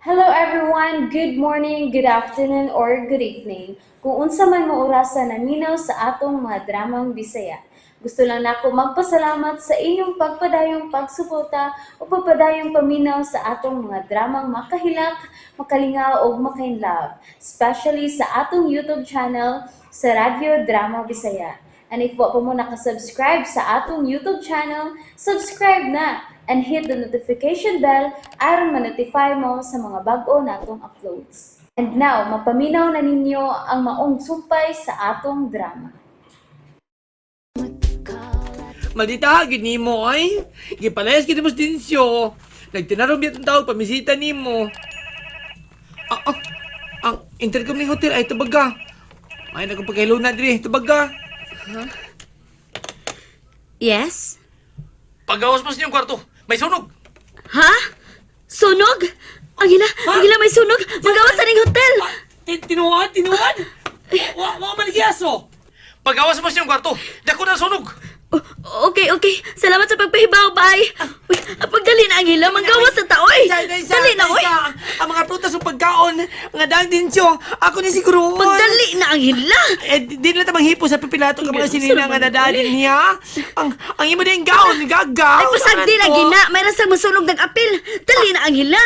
Hello everyone! Good morning, good afternoon, or good evening. Kung unsa man mo orasa naminaw sa atong mga dramang Bisaya. Gusto lang nako magpasalamat sa inyong pagpadayong pagsuporta o pagpadayong paminaw sa atong mga dramang makahilak, makalingaw ug makainlove, especially sa atong YouTube channel sa Radyo Drama Bisaya. And if wa pa mo nakasubscribe sa atong YouTube channel, subscribe na and hit the notification bell aron ma-notify mo sa mga bag-o natong uploads. And now, mapaminaw na ninyo ang maong sumpay sa atong drama. Maldita, gid nimo ay. Gipalayas gid mo sa dinsyo. Nagtinarom biya tong tawag pamisita nimo. Ah, ah, ang intercom ning hotel ay tubaga. May na kong pagkailuna diri, tubaga. Yes? Pagawas mo sa inyong kwarto. May sunog. Ha? Sunog? Ang ila may sunog. Magawas sa ning hotel. Ah, tinuan, tinuan. Wa wa man giaso. Pagawas mo sa inyong kwarto. Dako na sunog. Oh, okay, okay. Salamat sa pagpahibaw, bye. Uy, pagdali na, Angela. Magawas sa taoy. Dali na, oy. Ang mga prutas ug pagkaon, nga dang dinsyo, ako ni siguro. Pagdali na, Angela. Eh, di na tamang hipo sa pipilato ka mga Ganun, sinina nga sarap nadalin niya. Ang imo din gaon, gaga. Ay, pasagdi lagi na. May rasang masunog nag-apil. Dali na, Angela.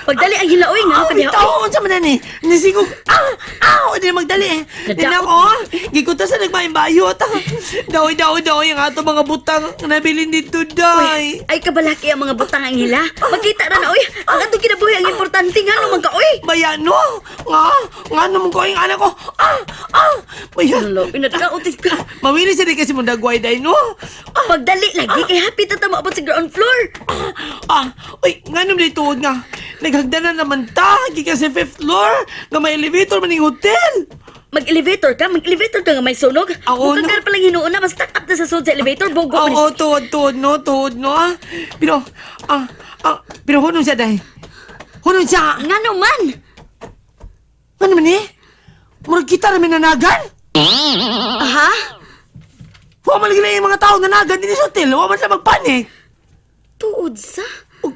Pagdali, Angela, oy, nga. Ah, Kaniya, oy. bitaw, unsa man na ni? Nisigog, ah, ah, di na magdali eh. Nadaot. Di na ako, gikuta sa nagmaimbayot. Daoy, daoy, daoy, ang ato mga butang nabilin dito, day. Ay, kabalaki ang mga butang, Angela. Magkita na na, oy. Ang atong kinabuhi ang importante nga, no, man ka, oy. Baya, no? Nga, nga naman ko yung anak ko. Ah, ah, baya. Ano, inadkautit ka. Mawili siya din kasi mong dagway, day, no? Ah, Pagdali lagi, kay happy ta maabot sa ground floor. Ah, uy, nga naman dito nga. Naghagdanan naman ta, gikan sa fifth floor, nga may elevator man ning hotel. Mag-elevator ka nga may sunog. Ako Mukhang na. ka palang hinuon na, mas stuck up na sa sud sa elevator, bogo. Oo, tuod, tuod, no, tuod, no, ah. Pero, ah, ah, pero hunong siya, day. Hunong siya. Nga naman! Ano man eh? Murag kita namin nanagan. Aha? Huwag man lagi na yung mga tao nanagan din sa hotel. Huwag man sila magpanik. Tuod sa? Ug,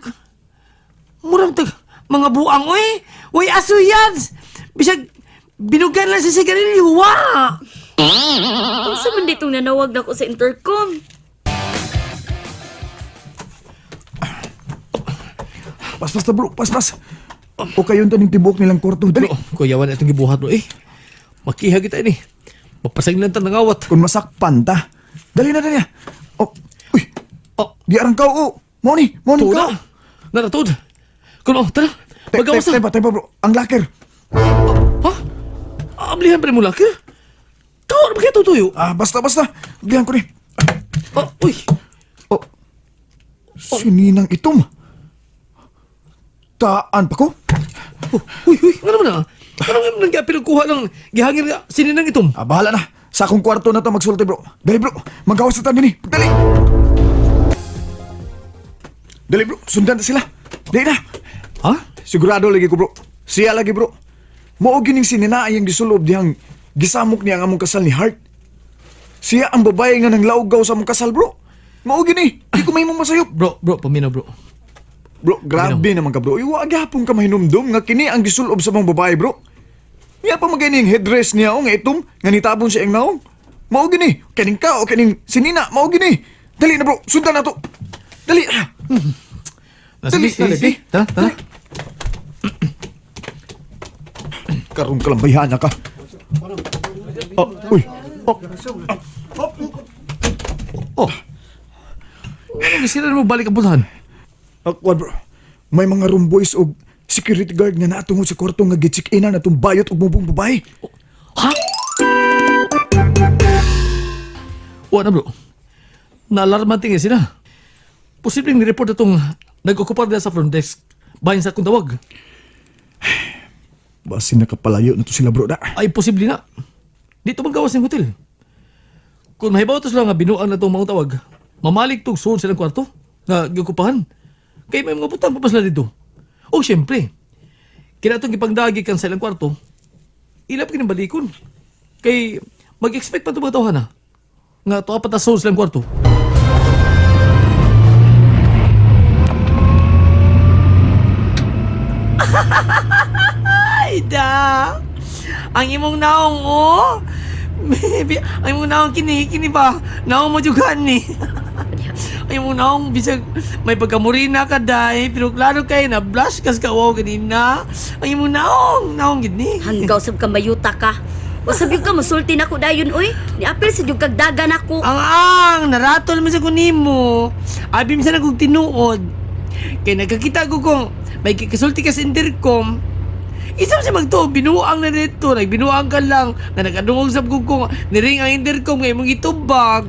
murag tag, mga buang, uy. Uy, aso yan. Bisag, binugan lang sa sigarilyo, wa. Unsa man ditong nanawag na ko sa intercom? Paspas na bro, paspas. O kayon ta ning tibok nilang kwarto. Dali. Bro, kuya, wala itong gibuhat bro eh. Makiha kita ini. Mapasag lang ta nangawat. Kung masakpan ta. Dali na dali. Oh, uy, Oh, di arang kao oh. Mao ni, mao ni tuod kao. na. Nara, tuod. Kuno, tara. Magawas Tay na. pa, tay pa bro. Ang locker. Ha? Ablihan pa rin mo lakir? Kaw, ano ba kaya tutuyo? Ah, basta basta. Diyan ko ni. Oh, uy. Oh. Sininang itom. Taan pa ko? Oh, uy, uy, ano naman ah? Ano naman nang pinagkuha ng gihangin nga sininang itom? Ah, bahala na. Sa akong kwarto na ta magsulti bro. Dali bro, magawas na ta dinhi. Dali. Dali bro, sundan ta sila. Dali na. Ha? Sigurado lagi ko bro. Siya lagi bro. Mao gining sinina ang gisulob dihang gisamok niya ang among kasal ni Hart. Siya ang babae nga nanglawgaw sa among kasal bro. Mao gini, di ko mahimong masayop. Bro, bro, paminaw bro. Bro, grabe naman ka bro. Iwa gihapon ka mahinumdum nga kini ang gisulob sa among babae bro. Niya pa magani ang headdress niya o nga itom nga nitabon siya ang naong. Mao gini, kaning ka o kaning sinina, mao gini. Dali na bro, sundan na to. Dali. Dali Sige, na sige, lagi. Tara, tara. Karon ka lang bayhana ka. Oh, uy. Oh, Oh. Ano gisira mo balik ang putahan? Akwad bro. May mga room boys og security guard nga natungo sa kwarto nga gi-check-in na atong bayot og mubong babae. Ha? Wala bro. Naalarma tingin sila. Posibleng ni-report itong nag-okupar nila sa front desk bahin sa akong tawag. Basin nakapalayo na to sila bro da. Ay, posible na. Dito magawas ng hotel. Kung mahibaw to sila nga binuang na itong mga tawag, mamalik tong suod silang kwarto nga giokupahan. Kay may mga butang pa pa sila dito. O siyempre, kina itong gipangdagi kan sa ilang kwarto, ila pa kinabalikon. Kay mag-expect pa itong mga tawhan na. Nga tuwa pa ta sa silang kwarto. Ay, da. Ang imong naong, oh. Baby, ang imong naong kini, kini ba? Naong mo jugan ni. Ang imong naong bisag may pagkamurina ka day, pero klaro kay na blush kas ka wow ganina. Ang imong naong, naong gid ni. Hanggaw sab ka mayuta ka. Wasab yun ka musulti nako dayon oy. Niapil sa jud kag dagan ako. Ang naratol man sa kunimo. Abi minsan akong tinuod. Kay nagkakita ko kung may kikasulti ka sa intercom. Isa man siya magtuo, binuang na dito. Nagbinuang ka lang. Na nagkadungog sa kung niring ang intercom ngay mong itubag.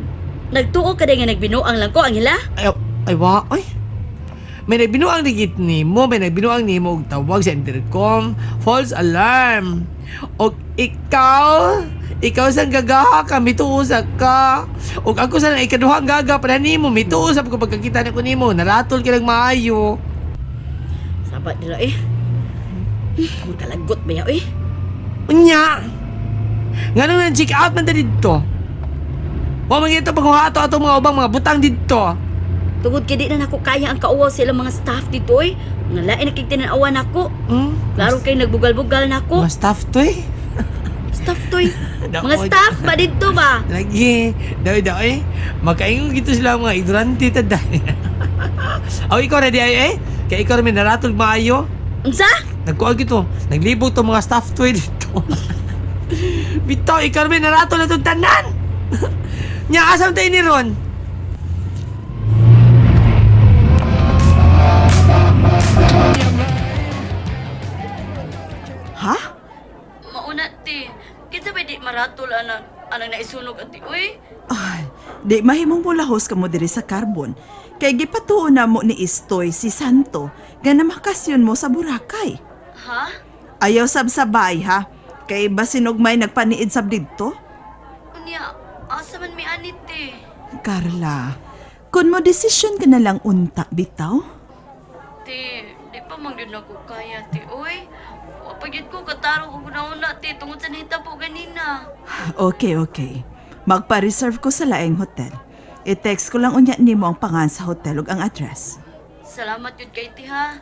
Nagtuo ka day nga nagbinuang lang ko ang hila. Ay, ay, wa, ay. May nagbinuang digit nimo, may nagbinuang nimo og tawag sa intercom, false alarm. Og ikaw, ikaw sang gagaha ka, mituo sa ka. Og ako sa ikaduhang gaga para nimo, mituo sa ko pagkakita nako nimo, naratol ka lang maayo. Sabat nila eh. Makalagot ba ya eh? Unya. Ngano nang check out man ta didto? Wa man gyud paghuha ato atong mga ubang mga butang didto. Tungod kay di na nako kaya ang kauwaw sa ilang mga staff dito eh. Nga lain na kay tinanawan nako. Klaro kay nagbugal-bugal nako. Mga staff to eh. Staff to eh. Mga staff ba dito ba? Lagi, daw daw eh. Makaingon gito sila mga ignorante ta dai. Aw ikaw ready ay eh. Kay ikaw may naratol maayo. Unsa? Nagkuha gito, naglibot to mga staff to eh dito. Bitaw ikaw may naratol na tong tanan. Nya asam tayo ni Ron? Ha? Mauna ti. Kinsa ba di maratol anang anang naisunog ati uy? Ay, di mahimong mulahos ka mo diri sa Carbon. Kay gipatuo na mo ni Istoy si Santo nga namakasyon mo sa Boracay. Ha? Ayaw sabsabay ha. Kay basinog may nagpaniid sab didto. Unya, asa man mi anit ti? Carla, kun mo desisyon ka na lang unta bitaw. Ti, di pa man gyud nako kaya ti uy. Wa pa gyud ko katarong og una ti tungod sa nahitabo ganina. Okay, okay. Magpa-reserve ko sa laing hotel. I-text ko lang unya nimo ang pangan sa hotel ug ang address. Salamat gyud kay ti ha.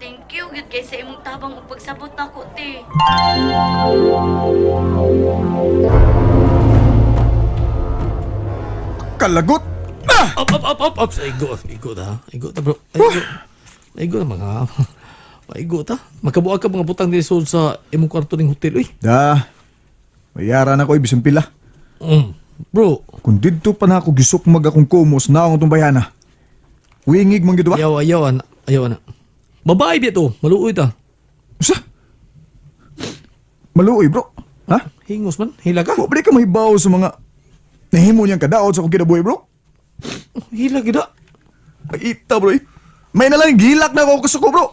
Thank you gyud kay sa imong tabang ug pagsabot nako ti. Kalagot! Ah! Up, up, up, up, up. Igo, igo ta. Igo ta, bro. Ay, Igo. Igo ta, mga. Maigo ta. Makabuag ka mga butang diri sa imong kwarto ning hotel, uy. Da, mayara na ko ibisan pila. Bro, Kung didto pa na ako gisukmag akong kumos na akong bayana. Wingig man gid ba? Ayaw, ayaw, ana. Ayaw, ana. Babae biya to. Maluoy ta. Usa? Maluoy bro. Ha? Hingos man. Hila ka. Wa ba di ka mahibaw sa mga nahimo niyang kadaot sa akong kinabuhi bro? Hila gida. Ay, ita bro eh. May nalang gilak na ako kusuko bro.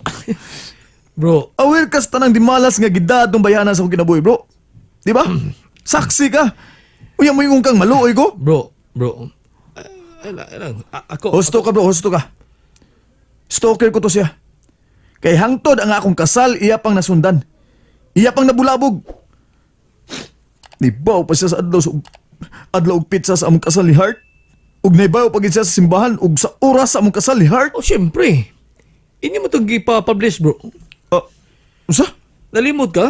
Bro, Aware kas tanang dimalas nga gidad ng bayana sa akong kinabuhi bro. Di ba? Saksi ka. Unya mo yung kang maluoy ko. bro, bro. Ay, ay, ay, lang. Ako, Husto ka bro, husto ka. Stalker ko to siya. Kay hangtod ang akong kasal, iya pang nasundan. Iya pang nabulabog. Nibaw pa siya sa adlaw sa adlaw og pizza sa among kasal ni Hart. Ug naibaw pa gid siya sa simbahan ug sa oras sa among kasal ni Hart. Oh, syempre. Ini mo itong gipa-publish, bro. Usa? Nalimot ka?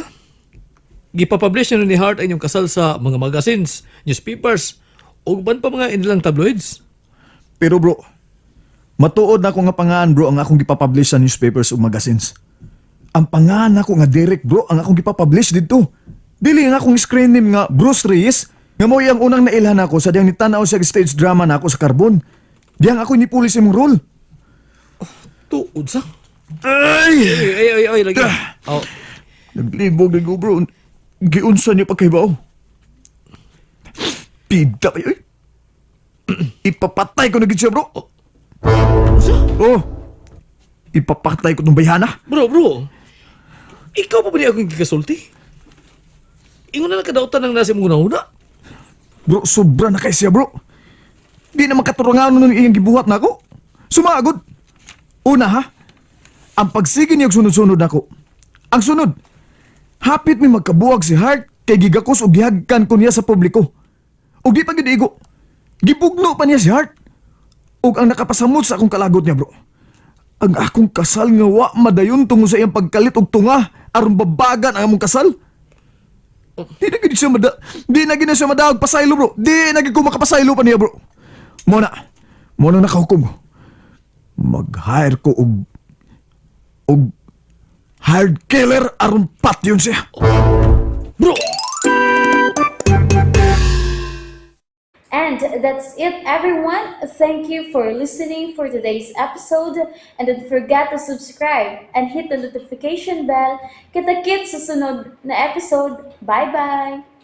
Gipa-publish na ni Hart ang inyong kasal sa mga magazines, newspapers, ug ban pa mga inilang tabloids. Pero bro, matuod na ako nga pangaan bro ang akong gipapublish sa newspapers ug magazines. Ang pangaan nako nga Derek bro ang akong gipapublish didto. Dili ang akong screen name nga Bruce Reyes nga mao iyang unang nailhan ako sa diyang nitanaw siya stage drama nako sa Carbon. Diyang ako nipulis imong role. Tuod sa. Ay! Ay, ay, ay, ay, lagi. Oh, Naglibog na ko bro. Giunsa niyo pagkahibaw. Pida kayo eh. Ipapatay ko na gid siya bro. usa? Oh. Ipapatay ko tong bayhana. Bro, bro. Ikaw pa ba niya akong gikasulti? Ingon na lang kadautan ng nasa imong una-una. Bro, sobra na kay siya, bro. Di na makaturangan nun iyang gibuhat na ako. Sumagod. Una ha, ang pagsige niya og sunod-sunod nako. Ang sunod, hapit mi magkabuwag si Hart kay gigakos og gihagkan ko niya sa publiko. Ug di pa gid igo. Gibugno pa niya si Hart. Ug ang nakapasamot sa akong kalagot niya, bro. Ang akong kasal nga wa madayon tungod sa iyang pagkalit og tunga aron babagan ang among kasal. Di na gid siya madaog pasaylo, bro. Di na gid ko makapasaylo pa niya, bro. Mo na. Mo na nakahukom ko. Mag-hire ko og hired killer aron patyon siya. Bro, And that's it, everyone. Thank you for listening for today's episode. And don't forget to subscribe and hit the notification bell. Kita-kits sa sunod na episode. Bye-bye!